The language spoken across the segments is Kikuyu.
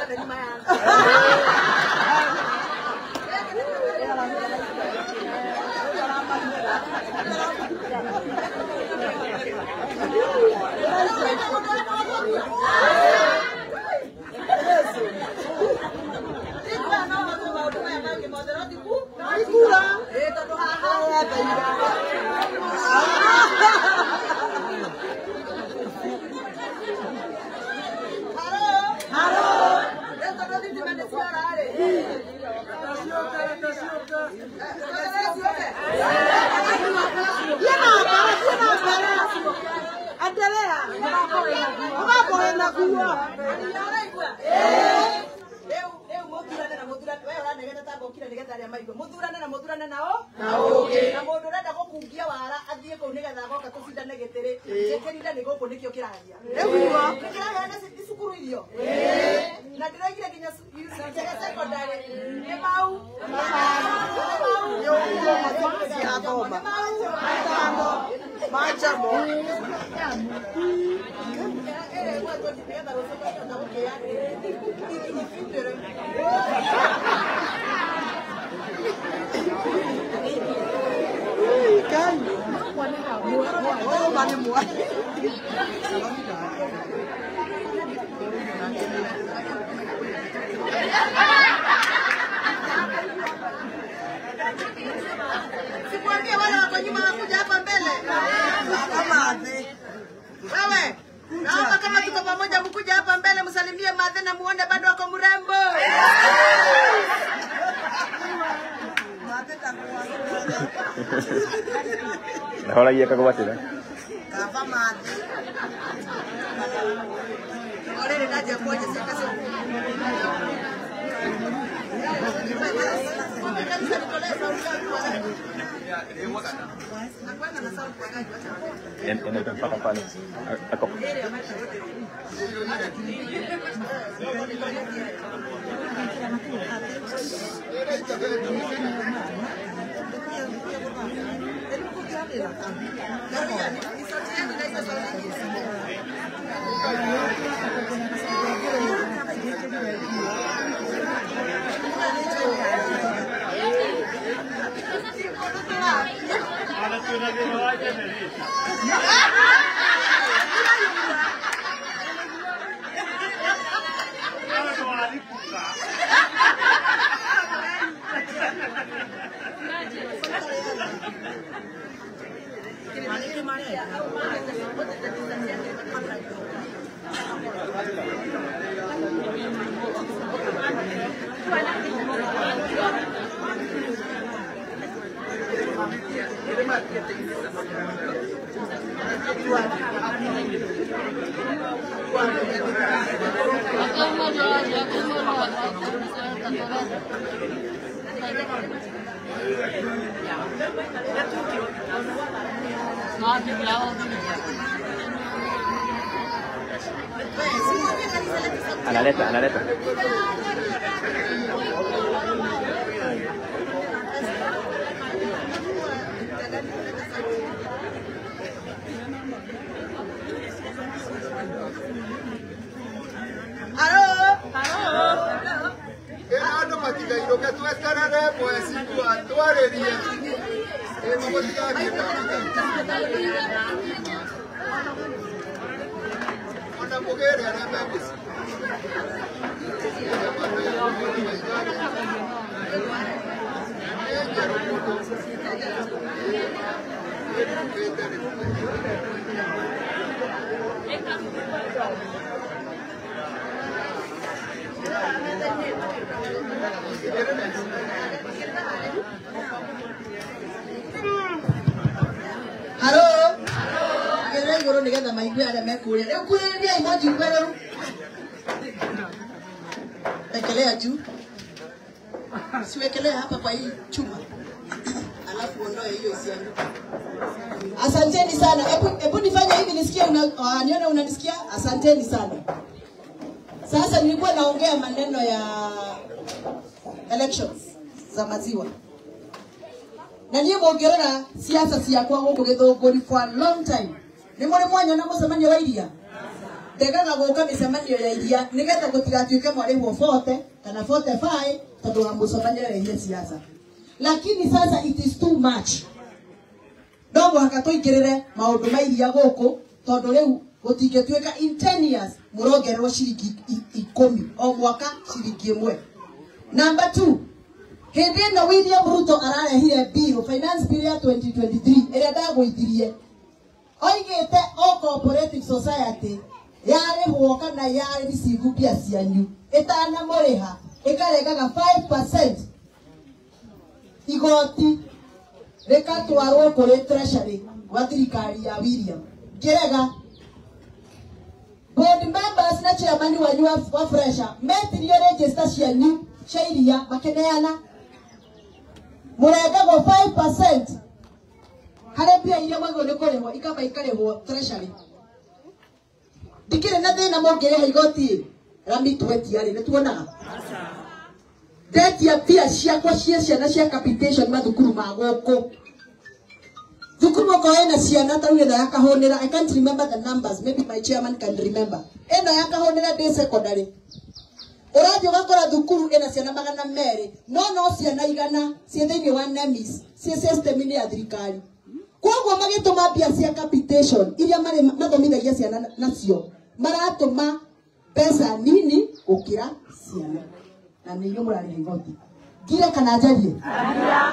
yothe nyuma yangu. Sikwambia wale wako nyuma wakuja hapa mbele. Wewe, naomba kama tuko pamoja mkuja hapa mbele msalimie madhe na muone bado wako mrembo. Nahola iya kagwatira. Kava madhe. Ore ndaje kuoje sasa. Mpaka pale. Ako. Analeta, analeta. Haro. Gerera iguru nigetha maigue aria mekuria. Riu kuhiriria emoji kweru. Wekelea juu. Siwekelea hapa kwa hii chuma. Alafu ondoe hiyo isianguke. Asanteni sana. Hebu nifanye hivi nisikie nione unanisikia. Asanteni sana. Sasa nilikuwa naongea maneno ya elections za maziwa. Na niye mũngĩrora siasa ciakwa gũkũ Gĩthũngũri for a long time. Nĩ mũrĩ mwanyona mũcemanio wa iria? Ndegaga gũka mĩcemanio ya iria nĩgetha gũtigatuĩke mwarĩhwo 40 kana 45 tondũ wa mũcemanio ya iria siasa. Lakini sasa it is too much. No mũhaka tũingĩrĩre maũndũ ma iria gũkũ tondũ rĩu gũtingĩtuĩka in 10 years mũrongererwo ciringi 10 o mwaka ciringi 1. Number 2, hĩndĩ ĩno William Ruto ararehire bill, finance bill ya 2023 ĩrĩa ndagũithirie, oigĩte o cooperative society yarĩhwo kana yarĩ receive mbia cianyu ĩtanamũrĩha ĩkarengaga 5% igoti rĩkatwarwo kũrĩ treasury wa thirikari ya William. Ngĩrega board members na chairman wanyu wa fresha metirio register cianyu cia iria makineana mũrengagwo 5% harĩ mbia iria mwagĩrĩirwo nĩ kũrĩhwo ikamba ikarĩhwo treasury. Ndikĩrĩ na thĩna mũngĩrĩha igoti rami twetia rĩ nĩtuonaga ndetia mbia ciakwa cia ciana cia capitation mathukuru ma gũkũ. Thukuru okorwo ĩna ciana ta rĩu ĩno ya Kahũnĩra, I can't remember the numbers, maybe my chairman can remember. Ĩno ya Kahũnĩra ndĩ secondary, ũrathiĩ ũgakora thukuru ĩna ciana 200 no ciana 100 ciĩ thĩinĩ wa NEMIS ciĩ system-inĩ ya thirikari. Koguo magĩtũma mbia cia capitation iria mathomithagia ciana nacio maratũma mbeca nini gũkĩra ciana, na nĩ inyuĩ mũrarĩha igoti. Ngire kana njarie?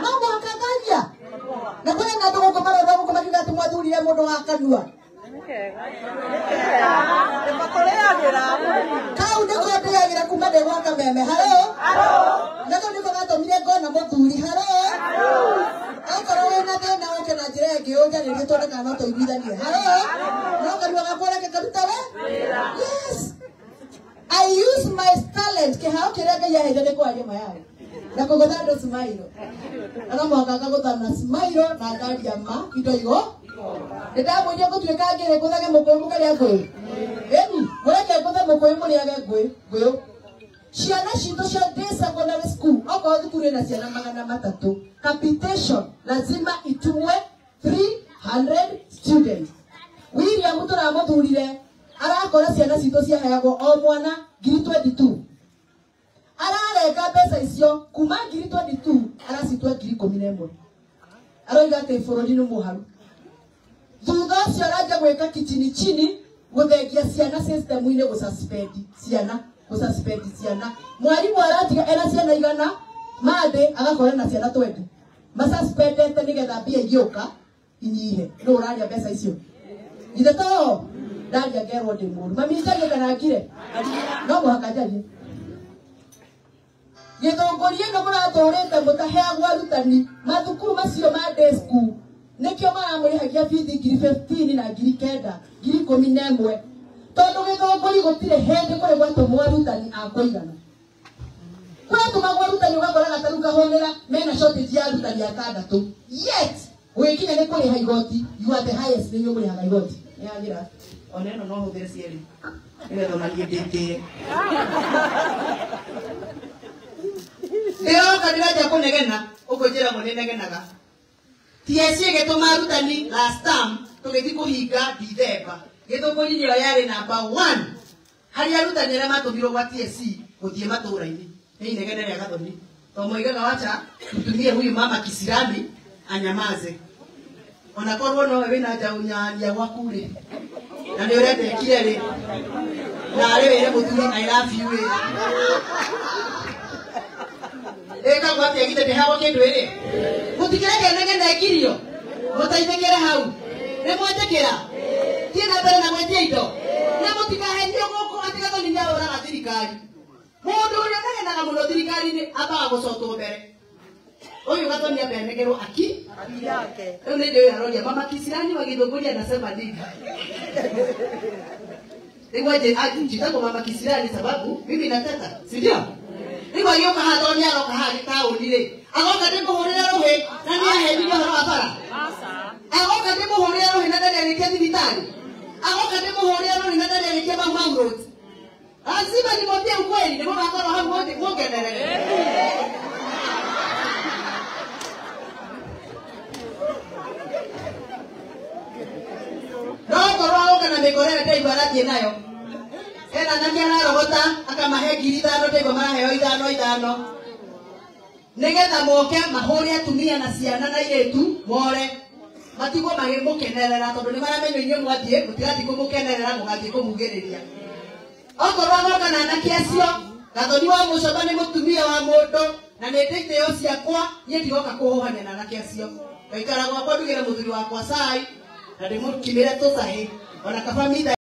No mũhaka ngaria. Na kũrĩ na andũ gũkũ marona gũkũ makiuga atĩ mwathurire mũndũ wa kanua. Kau nĩko ndĩagĩra kuma ndĩ gwa Kameme. Haro? Na kau nĩko gatũmire ngona mũthuri. Haro? Okorwo wĩna thĩna ũke na njĩra ĩngĩ ũnjarĩrie tuone kana no tũiguithanie. Haro? No kanua gakwa reke karuta we? Yes. I use my talent kĩheo kĩrĩa Ngai aheire nĩ kwaria mayayo na kũgũtha andũ smile. Na no mũhaka ngagũtha na smile na ngaria ma indo igo. Nĩndamwĩria gũtuĩka ngĩrĩ ngũthage mũkũyũ mũkarĩa ngũyũ. Ĩni, mũreke ngũthe mũkũyũ mũrĩage ngũyũ. Ciana citũ cia day secondary school okorwo thukuru ĩna ciana 300, capitation lazima itumwe 300 students. William tũramũthurire arakora ciana citũ ciaheagwo o mwana 22,000. Ararenga mbeca icio kuma 22,000 aracitua 11,000. Aroiga atĩ bũrũri nĩ mũharu. Thutha ũcio aranjia gwĩka kichini chini gũthengia ciana system-inĩ, gũsuspend ciana, gũsuspend ciana. Mwarimũ aratiga ena ciana 100 Monday agakora na ciana 20 masuspendete nĩgetha mbia igĩũka inyihe. Nũ ũraria mbeca icio? Ithe to ndaria ngerwo ndĩ mũũru. Mami njarie kana ngire? No mũhaka njarie. Gĩthũngũri ĩno mũratũrĩte mũtaheagwo arutani mathukuru macio ma day school nĩkĩo maramũrĩhagia bithi 15,000 na 9,000 11,000 tondũ gĩthũngũri gũtirĩ hĩndĩ kũrĩ gwatũmwo arutani a kũigana. Kũratũmagwo arutani ũgakora gatarũ Kahũnĩra mena shortage ya arutani 6, yet gũgĩkinya nĩ kũrĩha igoti you are the highest, nĩ inyuĩ mũrĩhaga igoti. Nĩyathira ona ĩno no hũthĩre cierĩ nĩgetha ona niĩ ndĩtĩe. Ndĩroka ndĩranjia kũnegena ũkũnjĩra ngo nĩnegenaga. TSC ĩgĩtũma arutani last term tũgĩthiĩ kũhinga Dithemba. Gĩthũngũri nĩyo yarĩ number 1 harĩ arutani arĩa matũmirwo gwa TSC gũthiĩ matũũra-inĩ. Nĩ inegene rĩa Gathoni. To moigaga wacha tutumie huyu mama kisirani anyamaze. Ona korwo nowe wĩna njaũ nyanya gwaku rĩ na nĩ ũrendekire rĩ na arĩ wĩre mũthuri I love you rĩ ĩkagwo atĩa githĩ ndĩheagwo kĩndũ ĩrĩ mũtikĩreke inegene ngirio mũteithĩkĩre hau nĩ mwetĩkĩra thiĩ na mbere na gwetia indo na mũtikahenio gũkũ atĩ Gathoni nĩahũraga thirikari. Mũndũ ũrĩa ũnegenaga mũno thirikari-inĩ ambaga gũcotwo mbere. Ũyũ Gathoni ambe anegerwo aki rĩu nĩ ndĩũĩ aroria mama kisirani wa Gĩthũngũri anasema nini. Nĩguo njĩtagwo mama kisirani sababu mimi nateta, si ndio? Nĩguo agĩũka haha tondũ nĩaroka haha taũni rĩ agoka ndĩmũhũrĩre rũhĩ na nĩahenirie ũhoro wa bara. Agoka ndĩmũhũrĩre rũhĩ na ndarĩ arĩkia thibitarĩ. Agoka ndĩmũhũrĩre rũhĩ na ndarĩ arĩkia Mau Mau Road. Lazima nimwambie ukweli nĩguo magakorwo hau muongerere. No korwo agoka na mĩkora ĩrĩa ndĩraigua arathiĩ nayo Hena anake ararogota akamahe 5,000 ndaigo maraheo 5 5 nigetha moke mahũre atumia na ciana na airĩtu more matigwo magĩmũkenerera tondũ nĩ maramenya inyuĩ mwathiĩ mũtigathiĩ kũmũkenerera mũgathiĩ kũmugĩrĩria. Okorwo agoka na anake acio Gathoni wa Mũcoba nĩ mũtumia wa mũndũ na nĩ ndĩ itĩo ciakwa niĩ ndigoka kũhũhania na anake acio. Ngaikara gwakwa ndugĩre mũthuri wakwa cai na ndĩmũkimĩre tũcahĩ ona kaba mitha.